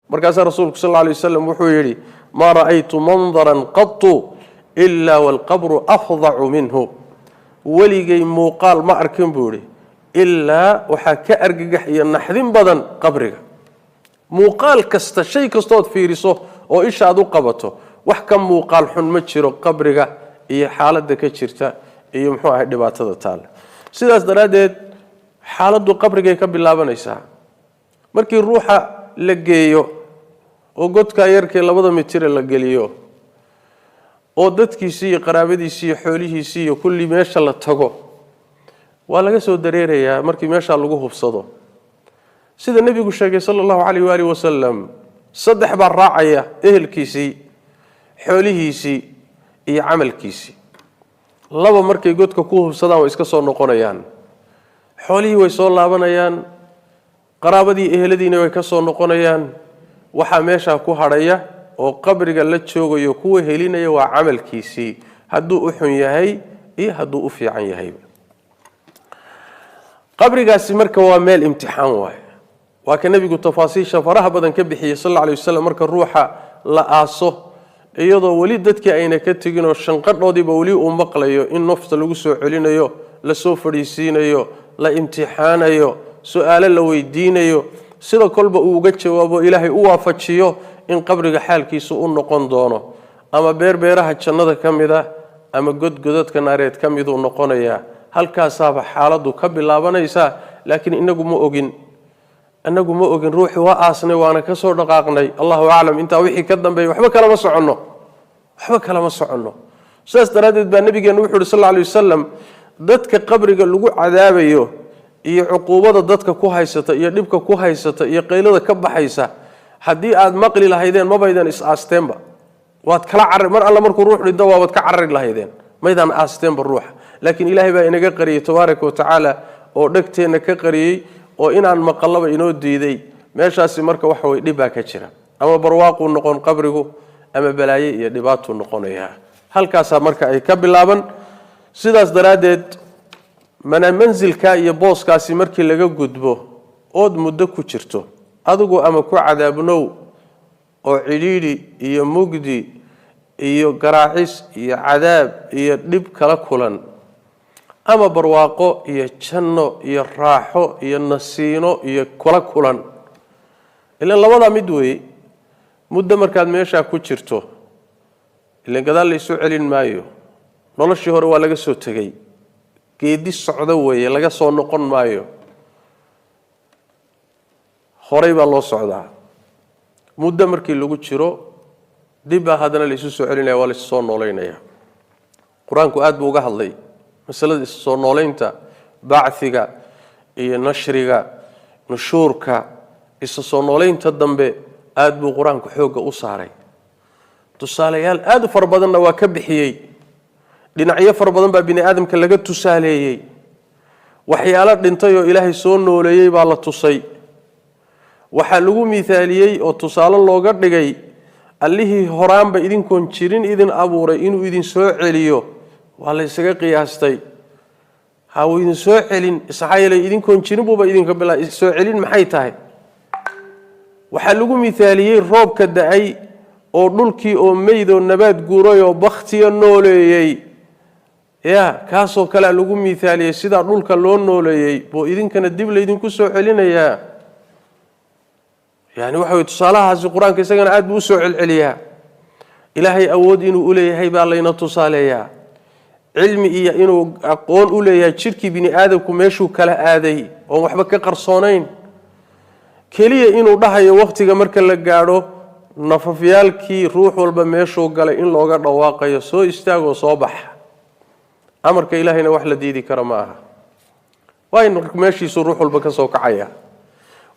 Markaasaa Rasuulku sal alla alay wasalam wuxuu yidhi: "Maa ra'aytu mandaran qatu ilaa waalqabru afdacu minhu." Weligay muuqaal ma arkin, buu yidhi, ilaa waxaa ka argagax iyo naxdin badan qabriga. Muuqaal kasta, shay kastood fiiriso oo isha aad u qabato, wax ka muuqaal xun ma jiro qabriga iyo xaaladda ka jirta iyo, muxuu ahay, dhibaatada taale. Sidaas daraaddeed xaaladdu qabrigay ka bilaabanaysaa. Markii ruuxa la geeyo oo godkaa yarkee 2da mitire la geliyo oo dadkiisii iyo qaraabadiisii iyo xoolihiisii iyo kulli meesha la tago, waa laga soo dareerayaa. Markii meeshaa lagu hubsado, sida Nebigu sheegay sala Allahu calayh waaalih wasalam, saddex baa raacaya: ehelkiisii, xoolihiisii iyo camalkiisii. Laba markay godka ku hubsadaan way iska soo noqonayaan, xoolihii way soo laabanayaan, qaraabadii, eheladiina way ka soo noqonayaan. Waxaa meeshaa ku hadhaya oo qabriga la joogayo, kuwa helinaya, waa camalkiisii, hadduu u xun yahay iyo hadduu u fiican yahayba. Qabrigaasi marka waa meel imtixaan waaye. Waa ka Nebigu tafaasiisha faraha badan ka bixiyey sal alla alay wasalam. Marka ruuxa la aaso, iyadoo weli dadkii ayna ka teginoo shanqadhoodiiba weli uu maqlayo, in nafta lagu soo celinayo, lasoo fadhiisiinayo, la imtixaanayo, su-aalo la weydiinayo, sida kolba uu uga jawaabo Ilaahay u waafajiyo, in qabriga xaalkiisu u noqon doono ama beer beeraha jannada ka mid a ama godgodadka naareed ka miduu noqonayaa. Halkaasaaba xaaladdu ka bilaabanaysaa. Laakiin inagu ma ogin, inagu ma ogin. Ruuxii waa aasnay, waana ka soo dhaqaaqnay. Allahu aclam intaa wixii ka dambeeya, waxba kalama soconno, waxba kalama soconno. Sidaas daraaddeed baa Nabigeennu wuxu uhi sal alla alay wasalam: dadka qabriga lagu cadaabayo iyo cuquubada dadka ku haysata iyo dhibka ku haysata iyo qaylada ka baxaysa, haddii aad maqli lahaydeen, mabaydan is-aasteenba, waad kala carar. Mar alla markuu ruux dhinto, waabaad ka carari lahaydeen, maydaan aasteenba ruuxa. Laakiin Ilaahay baa inaga qariyey tabaaraka wa tacaala, oo dhegteenna ka qariyey, oo inaan maqallaba inoo diiday. Meeshaasi marka waxa weye dhib baa ka jira. Ama barwaaquu noqon qabrigu ama balaaye iyo dhibaatuu noqonayaa. Halkaasaa marka ay ka bilaaban. Sidaas daraaddeed mana mansilka iyo booskaasi markii laga gudbo ood muddo ku jirto adigu, ama ku cadaabnow oo cidhiidhi iyo mugdi iyo garaacis iyo cadaab iyo dhib kala kulan, ama barwaaqo iyo janno iyo raaxo iyo nasiino iyo kula kulan, ilan labadaa mid weeye. Muddo markaad meeshaa ku jirto, ilan gadaal laysu celin maayo, noloshii hore waa laga soo tegey, geedi socdo weeye, laga soo noqon maayo, horey baa loo socdaa. Muddo markii lagu jiro, dib baa haddana laysu soo celinaya, waa laysu soo noolaynaya. Qur-aanku aad buu uga hadlay masalada isu soo noolaynta, bacthiga iyo nashriga, nushuurka, isu soo noolaynta dambe. Aad buu Qur-aanku xoogga u saaray, tusaalayaal aada u fara badanna waa ka bixiyey. Dhinacyo fara badan baa bini aadamka laga tusaaleeyey. Waxyaalo dhintay oo Ilaahay soo nooleeyey baa la tusay. Waxaa lagu miithaaliyey oo tusaale looga dhigay Allihii horaanba idinkoon jirin idin abuuray inuu idin soo celiyo. Waa la ysaga qiyaastay, ha uu idin soo celin, maxaa yeelay idinkoon jirin buuba idinka bila soo celin. Maxay tahay? Waxaa lagu miithaaliyey roobka da-ay oo dhulkii oo meydoo nabaad guuray oo bakhtiya nooleeyey. Ya kaasoo kalea lagu miithaaliyey. Sidaa dhulka loo nooleeyey buu idinkana dib laydinku soo celinayaa. Yani waxa wey tusaalahaasi Qur-aanka isagana aad buu usoo celceliyaa. Ilaahay awood inuu uleeyahay baa layna tusaaleeyaa, cilmi iyo inuu aqoon u leeyahay jidhkii bini aadamku meeshuu kala aaday oon waxba ka qarsoonayn. Keliya inuu dhahayo wakhtiga marka la gaadho, nafafyaalkii ruux walba meeshuu galay in looga dhawaaqayo: "Soo istaagoo soo baxa." Amarka Ilaahayna wax la diidi kara ma aha. Waa in meeshiisuu ruux walba ka soo kacaya.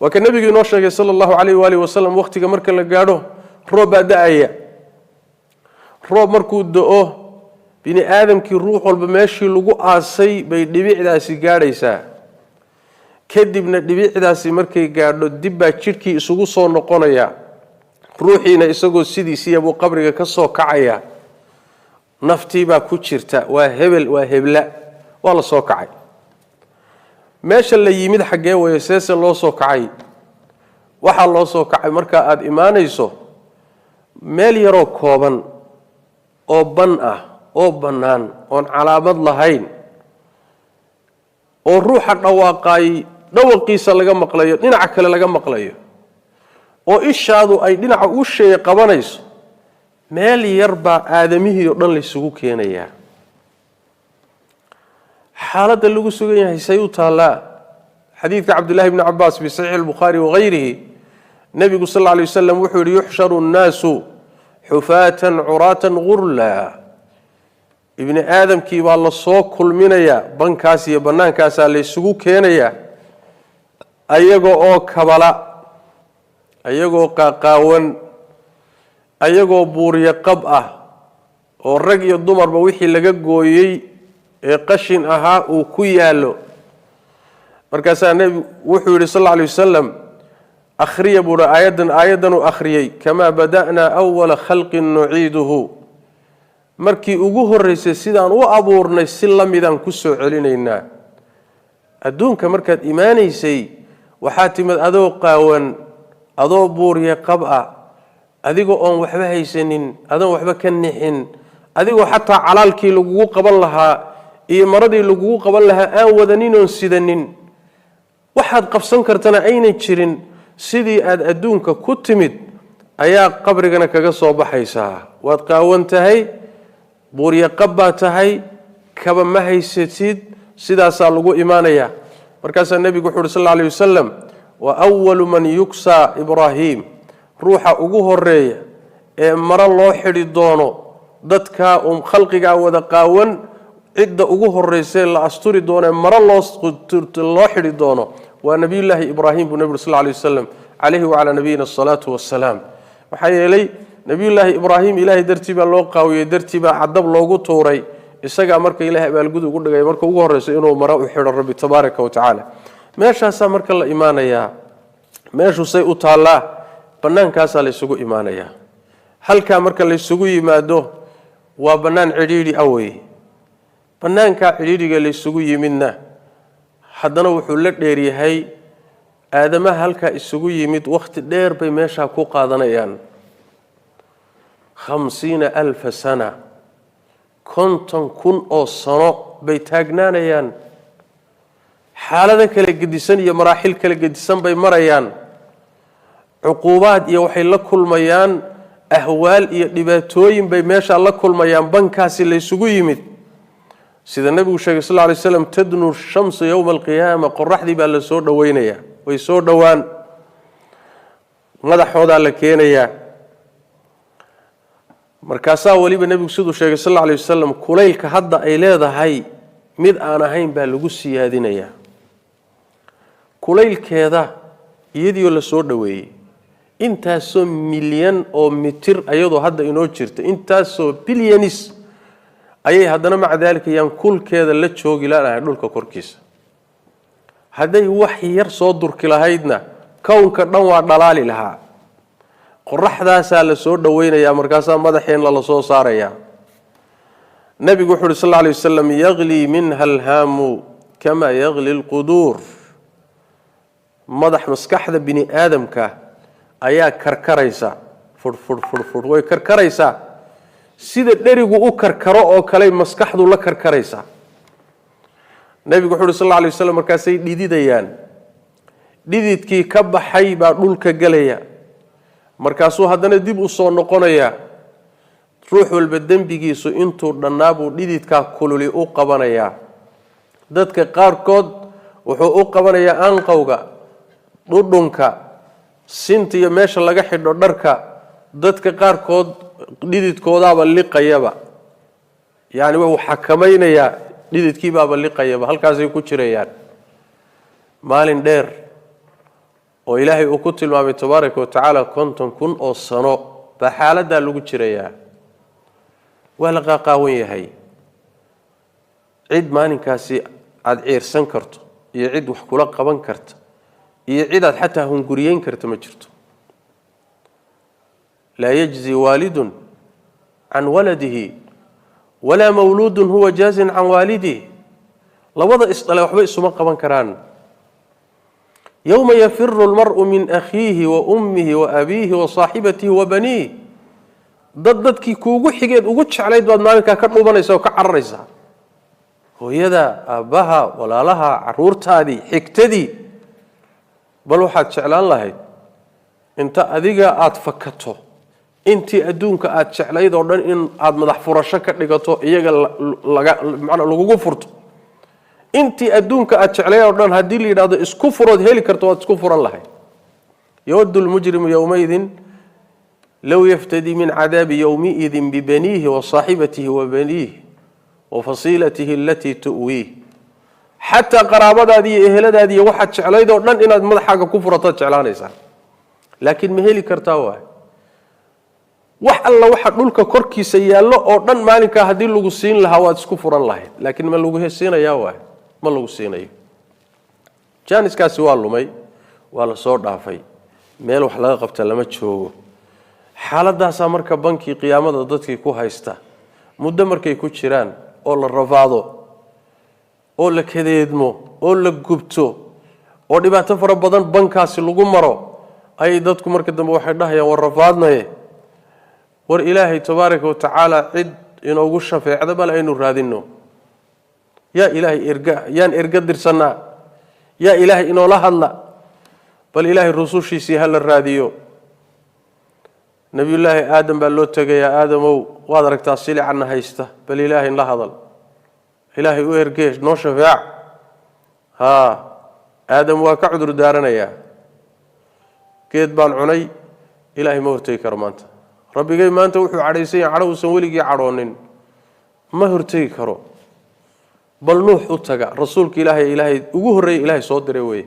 Waa ka Nebigu inoo sheegay sala Allahu calayh waaalih wasalam: wakhtiga marka la gaadho, roob baa da-aya. Roob markuu do-o, bini aadamkii ruux walba meeshii lagu aasay bay dhibicdaasi gaadhaysaa. Kadibna dhibicdaasi markay gaadho, dib baa jidhkii isugu soo noqonaya. Ruuxiina isagoo sidiisiiya buu qabriga ka soo kacaya. Naftii baa ku jirta, waa hebel, waa hebla, waa la soo kacay. Meesha la yimid xaggee weeye? Seese loo soo kacay? Waxaa loo soo kacay markaa aada imaanayso meel yaroo kooban oo ban ah oo bannaan oon calaamad lahayn, oo ruuxa dhawaaqaay dhawaqiisa laga maqlayo, dhinaca kale laga maqlayo, oo ishaadu ay dhinaca u sheeye qabanayso. Meel yar baa aadamihii oo dhan laysugu keenayaa. Xaaladda lagu sugan yahay say u taallaa? Xadiidka Cabdillahi bni Cabaas fi saxiixi albukhaari wagayrihi, nebigu sal alla alay wasalam wuxuu yihi: yuxsharu nnaasu xufaatan curaatan gurla. Ibni aadamkii baa la soo kulminayaa, bankaas iyo bannaankaasaa laysugu keenayaa, ayagoo oo kabala, ayagoo qaaqaawan, ayagoo buuryo qab ah, oo rag iyo dumarba wixii laga gooyey ee qashin ahaa uu ku yaallo. Markaasaa nebigu wuxuu yidhi sal alla alay wasalam: akhriya buuhi aayaddan. Aayaddan uu akhriyey: kamaa bada'naa awala khalqin nuciiduhu. Markii ugu horreysay sidaan u abuurnay si la midaan ku soo celinaynaa. Adduunka markaad imaanaysay waxaa timid adoo qaawan, adoo buurye qab ah, adigoo oon waxba haysanin, adoon waxba ka nixin, adigoo xataa calaalkii lagugu qaban lahaa iyo maradii lagugu qaban lahaa aan wadanin oon sidanin, waxaad qabsan kartana aynan jirin. Sidii aad adduunka ku timid ayaa qabrigana kaga soo baxaysaa. Waad qaawan tahay, buurye qab baa tahay, kaba ma haysatid, sidaasaa lagu imaanayaa. Markaasaa nebigu wuxu uhi sal alla alay wasalam: wa awalu man yuksaa Ibraahiim. Ruuxa ugu horeeya ee maro loo xidhi doono dadkaa uun khalqigaa wada qaawan, cidda ugu horeysee la asturi doono ee maro loo xidhi doono waa Nabiyullaahi Ibraahim, buu nebigu sal lay wasalam, calayhi wacalaa nabiyina asalaatu wassalaam. Maxaa yeelay, Nabiyullaahi Ibraahim Ilaahay dartii baa loo qaawiyey, dartii baa cadab loogu tuuray. Isagaa marka Ilahay abaalgud ugu dhigay marka ugu horeyso inuu maro u xidho Rabbi tabaaraka wa tacaala. Meeshaasaa marka la imaanayaa. Meeshusay u taallaa? Bannaankaasaa laysugu imaanayaa. Halkaa marka laysugu yimaado waa bannaan cidhiidhi ah wey. Bannaankaa cidhiidhiga laysugu yimidna haddana wuxuu la dheeryahay aadamaha halkaa isugu yimid. Wakhti dheer bay meeshaa ku qaadanayaan, 50,000 sana, 50,000 oo sano bay taagnaanayaan. Xaalado kala gedisan iyo maraaxil kala gedisan bay marayaan. Cuquubaad iyo waxay la kulmayaan, ahwaal iyo dhibaatooyin bay meeshaa la kulmayaan bankaasi laysugu yimid. Sida nebigu sheegay sal ly slam: tadnu shamsu yowma alqiyaama. Qoraxdii baa la soo dhoweynayaa, way soo dhowaan, madaxoodaa la keenayaa. Markaasaa weliba nebigu siduu sheegay sal alla alay wasalam, kulaylka hadda ay leedahay mid aan ahayn baa lagu siyaadinayaa kulaylkeeda, iyadiioo la soo dhoweeyey intaasoo milyan oo mitir ayadoo hadda inoo jirta, intaasoo bilyanis ayay haddana maca daalika yaan kulkeeda la joogi laanahay dhulka korkiisa. Hadday wax yar soo durki lahaydna kownka dhan waa dhalaali lahaa. Qoraxdaasaa la soo dhoweynayaa, markaasaa madaxeenna la soo saarayaa. Nebigu wuxu uhi sal alla alay wasalam: yaglii minha alhaamu kama yagli alquduur. Madax maskaxda bini aadamka ayaa karkaraysa, fudh fudh fudh fudh, way karkaraysaa. Sida dherigu u karkaro oo kaley maskaxdu la karkaraysaa. Nebigu wuxu uhi sal alla alay waslam: markaasay dhididayaan, dhididkii ka baxay baa dhulka gelaya, markaasuu haddana dib u soo noqonayaa. Ruux walba dembigiisu intuu dhannaa buu dhididkaa kululi u qabanayaa. Dadka qaarkood wuxuu u qabanayaa anqowga, dhudhunka, sinta iyo meesha laga xidho dharka. Dadka qaarkood dhididkoodaaba liqayaba, yacni wuu xakamaynayaa, dhididkiibaaba liqayaba, halkaasay ku jirayaan maalin dheer oo Ilaahay uu ku tilmaamay tabaaraka wa tacaala 50,000 oo sano baa xaaladdaa lagu jirayaa. Waa la qaaqaawan yahay. Cid maalinkaasi aada ciirsan karto iyo cid wax kula qaban karta iyo cid aad xataa hunguriyeyn karta ma jirto. Laa yajzi waalidun can waladihi walaa mawluudun huwa jaazin can waalidih. Labada isdhale waxba isuma qaban karaan. Yowma yafiru almar'u min akhiihi wa ummihi wa abiihi wa saaxibatihi wa baniih. Dad dadkii kuugu xigeed ugu jeclayd baad maalinkaa ka dhuubanaysa oo ka cararaysaa, hooyada, aabbaha, walaalaha, caruurtaadii, xigtadii. Bal waxaad jeclaan lahayd inta adiga aada fakato intii adduunka aada jeclayd oo dhan in aada madax furasho ka dhigato, iyaga laga macnaa lagugu furto. Intii adduunka aada jeclayd oo dhan haddii la yidhahdo isku furood heli karto, waad isku furan lahayd. Yawaddu lmujrimu yowmaidin low yaftadii min cadaabi yowmiidin bibaniihi wa saaxibatihi wa baniih wa fasiilatihi alatii tu'wiih. Xataa qaraabadaadii iyo eheladaadii iyo waxaad jeclayd oo dhan inaad madaxaaga ku furataad jeclaanaysaa, laakiin ma heli kartaa? Waay wax alla waxa dhulka korkiisa yaallo oo dhan maalinkaa haddii lagu siin lahaa waad isku furan lahayd, laakiin ma lagu siinayaa? Waay, ma lagu siinayo. Jaaniskaasi waa lumay, waa la soo dhaafay, meel wax laga qabta lama joogo. Xaaladaasaa marka bankii qiyaamada dadkii ku haysta muddo markay ku jiraan oo la rafaado oo la kadeedmo oo la gubto oo dhibaato fara badan bankaasi lagu maro, ayay dadku marka dambe waxay dhahayaan: war rafaadnaye, war Ilaahay tabaaraka wa tacaala cid inoogu shafeecda bal aynu raadinno. Yaa Ilaahay erga, yaan erga dirsannaa? Yaa Ilaahay inoola hadla? Bal Ilaahay rusushiisii ha la raadiyo. Nebiyullaahi Aadam baa loo tegayaa. Aadamow, waad aragtaa silicanna haysta, bal Ilaahay la hadal, Ilaahay u ergee, noo shafeec. Haa, Aadam waa ka cudur daaranayaa: geed baan cunay, Ilaahay ma hortegi karo maanta. Rabbigay maanta wuxuu cadhaysan yahay cadho uusan weligii cadhoonin, ma hortegi karo. Bal Nuux u taga, rasuulka Ilaahay, Ilaahay ugu horreeyay Ilaahay soo diray weye.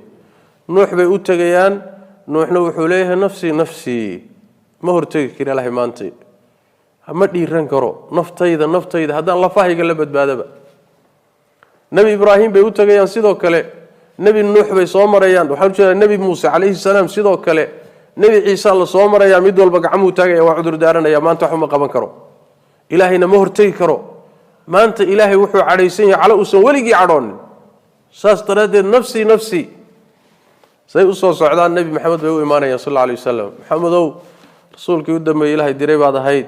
Nuux bay u tegayaan. Nuuxna wuxuu leeyahay: nafsii, nafsii, ma hortegi kari Ilaahay maanta, ma dhiiran karo, naftayda, naftayda, haddaan lafahayga la badbaadaba. Nebi Ibraahim bay u tegayaan, sidoo kale. Nebi Nuux bay soo marayaan, waxaan ujeedaa Nebi Muuse calayhi salaam, sidoo kale. Nebi Ciise la soo marayaa. Mid walba gacmuhu taagaya, waa cudur daaranaya: maanta waxba ma qaban karo, Ilaahayna ma hortegi karo maanta. Ilaahay wuxuu cadhaysan yahay calo uusan weligii cadhoonin, saas daraaddeed nafsii, nafsii. Say usoo socdaan, Nebi Maxamed bay u imaanayaan sal alla alay wasalam. Maxamedow, rasuulkii u dambeeyey Ilaahay diray baad ahayd,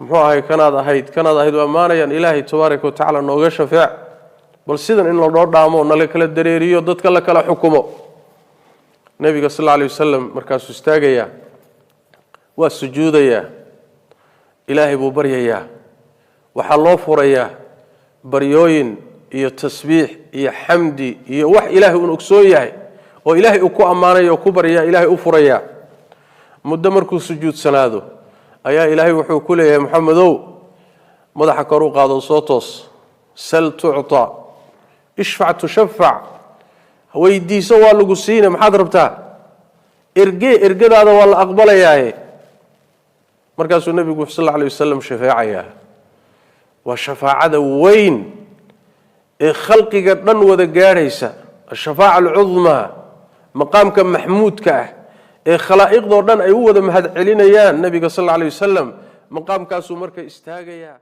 muxuu ahay, kanaad ahayd, kanaad ahayd, waa ammaanayaan. Ilaahay tabaaraka wa tacala nooga shafeec, bal sidan in lanoo dhaamo, nala kala dareeriyo, dadka la kala xukumo. Nebiga sal alla alay wasalam markaasuu istaagayaa, waa sujuudayaa, Ilaahay buu baryayaa. Waxaa loo furayaa baryooyin iyo tasbiix iyo xamdi iyo wax Ilaahay uun ogsoon yahay oo Ilaahay uu ku ammaanayo oo ku baryaa Ilaahay u furayaa. Muddo markuu sujuudsanaado ayaa Ilaahay wuxuu ku leeyahay: Maxamedow, madaxa kor u qaado, soo toos, sal tucta, ishfac tushafac, weydiiso waa lagu siina, maxaad rabtaa? Ergee, ergadaada waa la aqbalayaaye. Markaasuu nebigu sal alla alay wasalam shafeecayaa. Waa shafaacada weyn ee khalqiga dhan wada gaadhaysa, ashafaaca alcudmaa, maqaamka maxmuudka ah ee khalaa'iqdoo dhan ay u wada mahad celinayaan nebiga sal alla alay wasalam. Maqaamkaasuu marka istaagayaa.